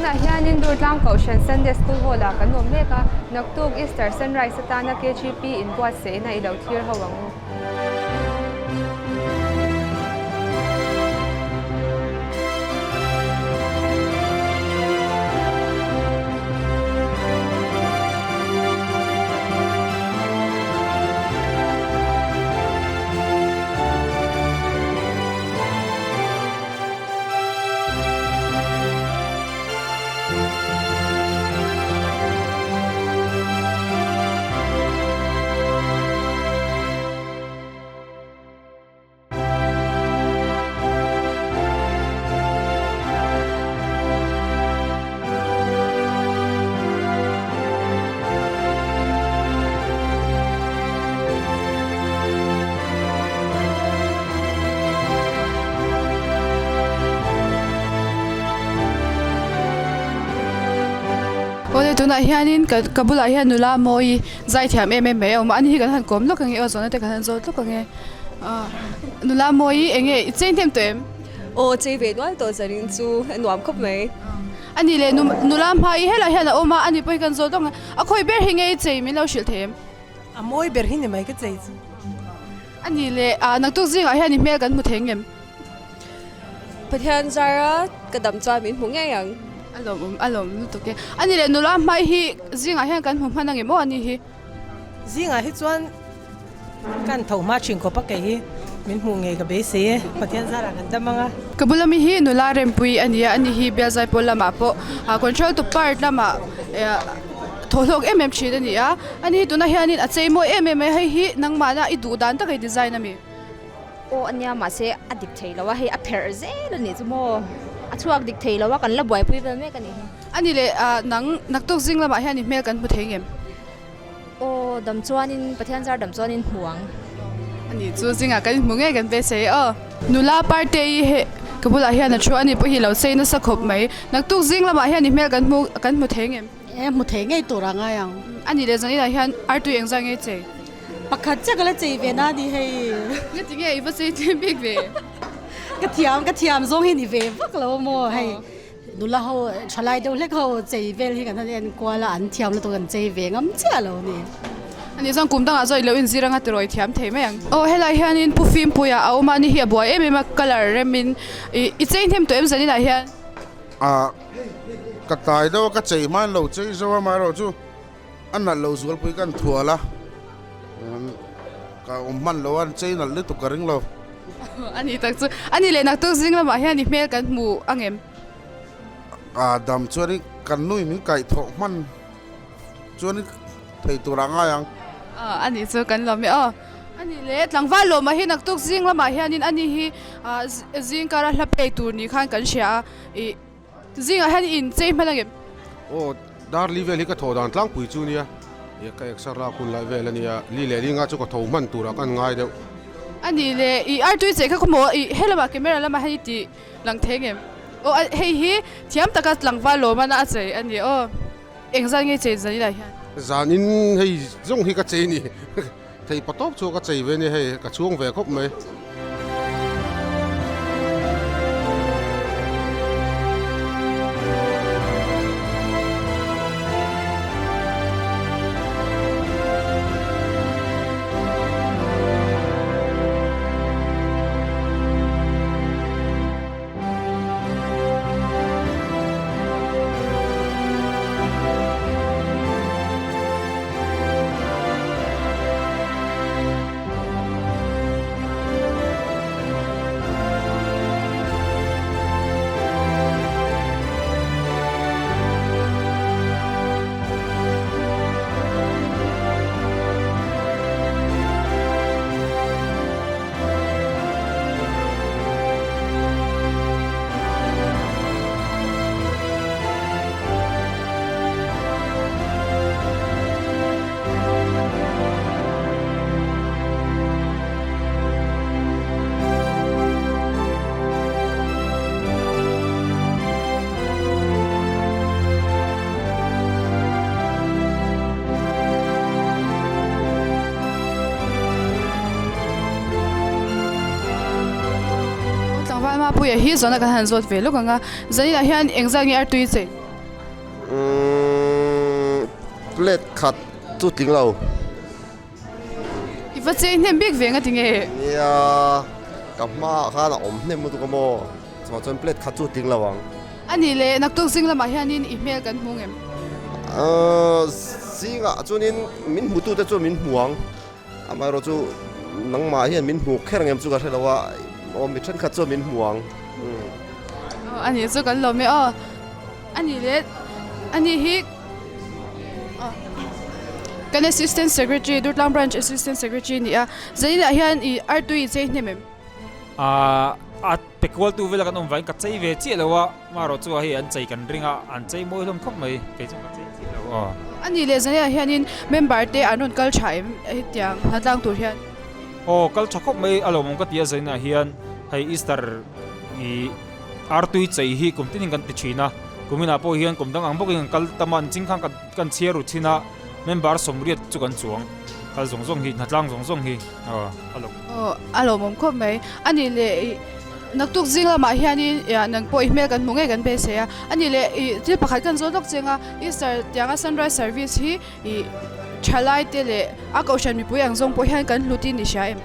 Tunah hianin Durtlang Kohhran Sunday School Hall ah kan awm mek a, naktuk Easter Sunrise atana KGP inbuatsaihna i lo thlir ho ang u. Awle tunah hianin ka ka bulah hian nula mawi zaithiam em em mai a awm a ani hi kan han kawm lawk ange aw zawhna te kan han zawt lawk ange ah nula mawi eng nge i chei hnem tawh em? Aw chei ve nual tawh zanin chu a nuam khawp mai. Ani leh nu nula hmai helai hian a awm a ani pawh hi kan zawt lawk ang a khawi ber hi nge i chei min lo hrilh thei em? A mawi ber hi ni mai ka chei chu. A ni le, ah naktuk zingah hian i hmel kan hmu thei ngem? Pathian zara ka dam chuan min hmu ngei ang. A lawmawm, a lawm lutuk e. A ni le, nula hmai hi zingah hian kan hmu hman angem aw a ni hi? Zingah hi chuan kan tho hma thin khawp a kei hi min hmuh ngei ka beisei e, Pathian zarah kan dam ang a. Ka bula mi hi nula rempui a ni a, ani hi Bialzai pawl lamah pawh control to part lamah thawhlawk em em thin a ni a, ani hi tunah hianin a chei mawi em em mai, hei hi nangmahna i duh dan taka i design a mi? Aw a nia mahse a dik thei lo a, hei a pherh zel a nih chu maw, a chhuak dik thei lo a kan la buaipui vel mek a nih hi. A ni leh nang naktuk zing lamah hian i hmel kan hmu thei ngem? Aw dam chuanin Pathian zar dam chuanin hmu ang. A nih chu zingah kan inhmu ngei kan beisei aw. Nula parte i he ka bulah hian a thu a ni pawh hi lo chei nasa khawp mai. Naktuk zing lamah hian i hmel kan hmu kan hmu thei ngem? E hmu thei ngei tur a ngai ang. A nih leh zanin ah hian artui engzah nge chei? Pakhat chiah ka la chei ve na ni hei. Nga ti nge i va chei tlem bik ve? Ka thiam ka thiam zawng hi ni ve vak lo maw hei. Nula ho thalai deuh hlek ho chei vel hi kan han en kual a, an thiam lutuk an chei ve ngam chiah lo ni. Ani chuan kum dangah chuan i lo inzir anga tirawi thiam thei mai ang. Aw helai hianin Pu Fimpuia a awm a, ani hi a buai em em a, colour remin i chei hnem tawh em zaninah hian? Ah ka tai deuh a, ka chei hmain lo chei zo a, amaherawh chu a nalh lo zualpui ka inthual a, ka awm hman lo a, an chei nalh lutuk ka ring lo. A ni tak chu, a ni leh naktuk zing lamah hian i hmel kan hmu ang em? A dam chuan i kan nui min kaih thawh hman chuan i thei tur ah ngai ang. A ni chu kan lawm e aw. A ni leh tlangval lawmah hi naktuk zing lamah hianin a ni hi zing kara hla pek tur ni khan kan hria a, i Zingah hian i inchei hman angem? Aw, dar li vel hi ka thawh dan tlangpui chu nia, e ka exer lak hun lai vel a nia, li leh li nga chu ka tho hman turah ka ngai deuh. A nih le, i artui chei kha khawmaw i he lamah camera lamah hian i ti lang thei angem? Aw, hei hi thiam taka tlangval lawmana a chei a ni aw, engzat nge chei zaninah hian? Zanin hei zawng hi ka chei ni, thei patawp chu ka chei ve a nia hei, ka chhuang ve khawp mai. Tlangval Mapuia hi zawhna kan han zawt ve lawk ang a, zaninah hian engzat nge artui chei? Umm plate khat chu tling lo. I va chei hnem bik ve nga tinge? Nia, ka hmaah khan a awm hnem lutuk a maw? Chuvang chuan plate khat chu tling lo ang. A nih leh naktuk zing lamah hianin i hmel kan hmu ngem? Ahh zingah chuanin min hmutute chuan min hmu ang. Amaherawh chu nangmah hian min hmu kher ngem chu ka hre lo a, aw mi thenkhat chuan min hmu ang. Aw a nih chu kan lawm e aw. A nih leh a nih hi aw kan assistant secretary Durtlang branch assistant secretary a ni a, zaninah hian ih artui i chei hnem em? Ahh a pe kual tu vela kan awm vangin ka chei ve chiah lo a, amaherawh chu hei an chei kan ring a, an chei mawi hlawm khawp mai, kei chuan ka chei chiah lo aw. A nih leh zaniah hianin member te an rawn kal tha em hetiang hnatlang tur hian? Aw kal tha khawp mai a lawmawm ka ti a zaniah hian hei Easter ih artui chei hi kum tinin kan ti thin a, kuminah pawh hian kum dang ang bawkin kan kal tam a, an ching khan kan chhiar ru thin a, member sawmriat chu kan chuang kal zawng zawng hi hnatlang zawng zawng hi. Aw a lawm. Aw a lawmawm khawp mai. A nih leh ih naktuk zing lamah hianin ih nang pawh i hmel kan hmu ngei kan beisei a. A nih leh ih thil pakhat kan zawn lawk cheng a, Easter tianga sunrise service hi ih thalai te leh a kohhran mipui ang zawng pawh hian kan hlut in i hria em?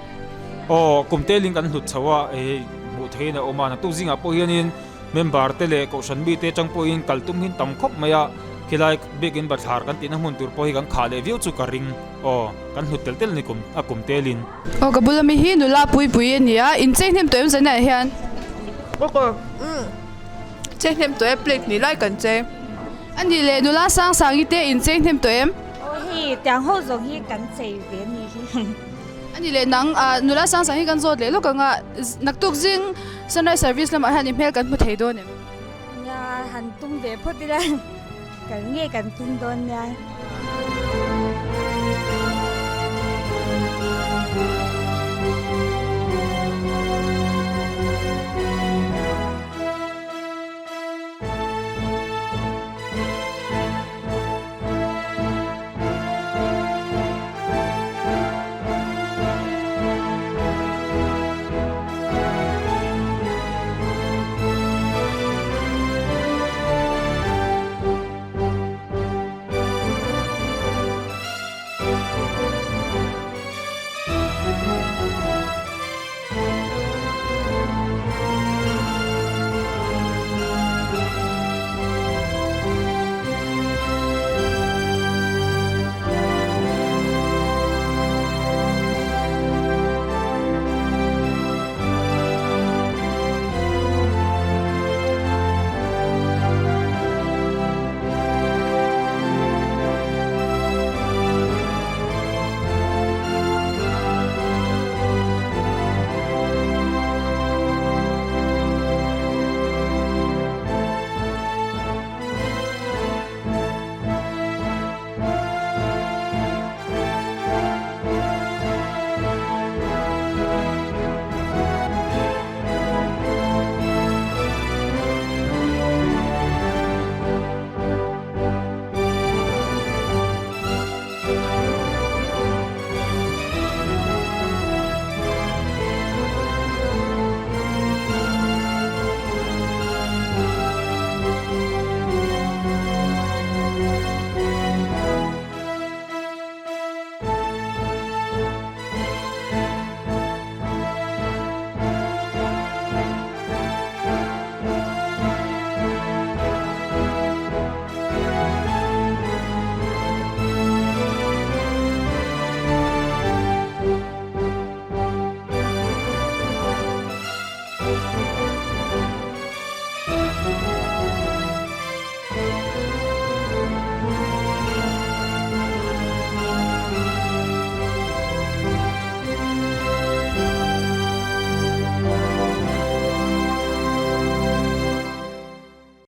Aw kum telin kan hlut chho a, hei hmuh theihin a awm a. Naktuk zingah pawh hianin Member te leh kohhran mite atang pawhin kal tum hin tam khawp mai a, khilai biakin bathlar kan tihna hmun tur pawh hi kan khah leh viau chu ka ring. Aw, kan hlut tel tel ni kum a kum telin. Aw ka bula mi hi nula pui pui a ni a, in chei hnem tawh em zan ah hian? Aw umm chei hnem tawh e plate hnih lai kan chei. A nih leh nula sang sangi te in chei hnem tawh em? Aw hei tiang ho zawng hi kan chei ve a ni hi. A nih leh nang ah nula sang sang hi kan zawt leh lawk ang a, naktuk zing sunrise service lamah hian i hmel kan hmu thei dawn em? Nia han tum ve phawt ila kal nge kan tum dawn nia.